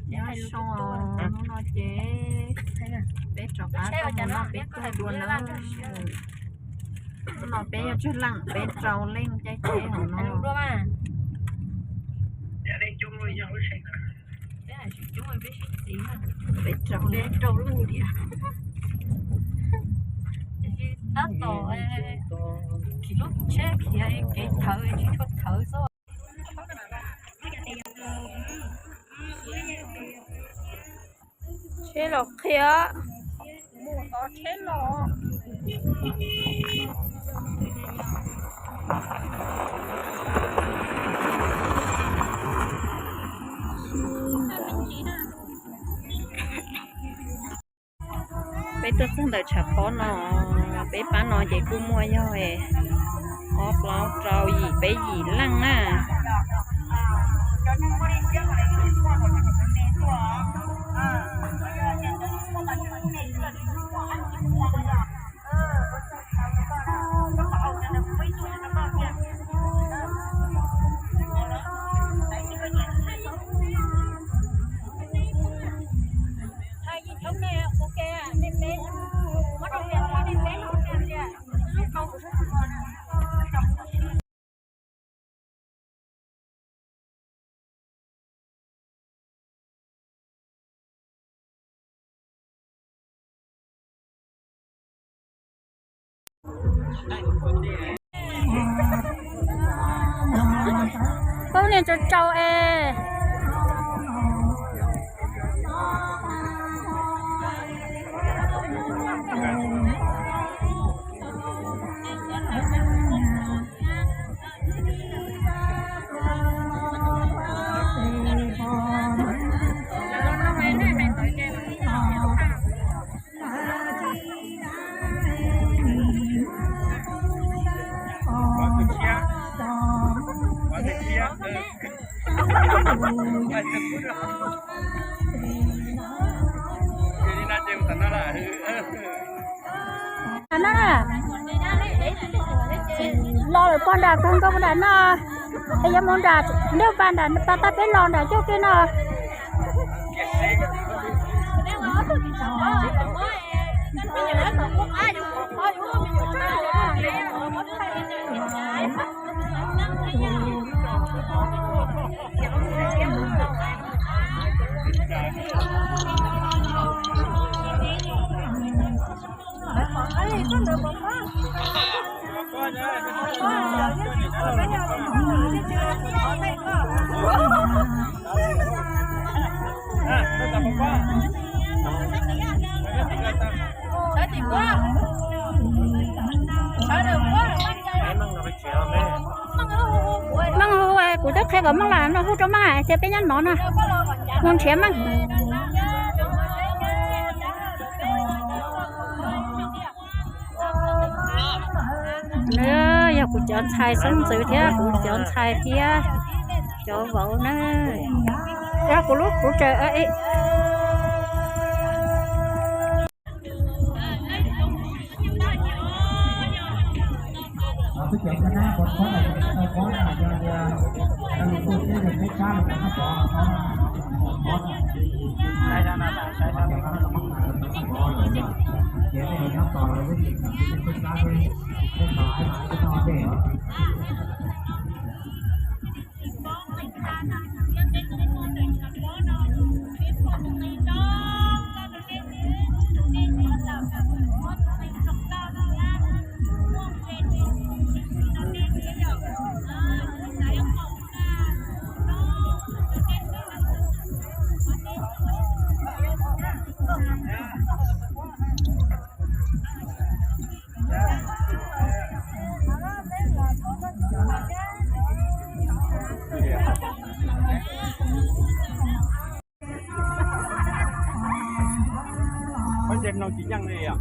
Nyob zoo, hnub no ces peb rov qab tuaj mus noj peb tug dua nawb. Hnub no peb yog tsawg leej? Peb rau leej caij tsheb hauv no. Peb rau leej tiag. Tab tom khiav lub tsheb khiav kev thawv tsis tshua thawv xwb. Tsheb los qhia. Peb tuaj txog ntawm tshav pob no, peb pab no ces kuj muaj yog ob plaub rau yim peb yim leej na. Peb niag tsau tsau es. Los lawm pog nram kawg nkaus nram no, es yuav mus nram nrog pab nram pab tab peb los nram coj kiag no. Meej hu, kuv twb qhia kom Meej los no hu rau Meej hais tias peb nyob no no, mus nrhiav Meej. Nws yog kuv cov ntxhais xeeb ntxwv thiab kuv cov ntxhais thiab cov vauv na. Yog kuv lub kuv tsaws. Pab ces mloog tsis yeej li os.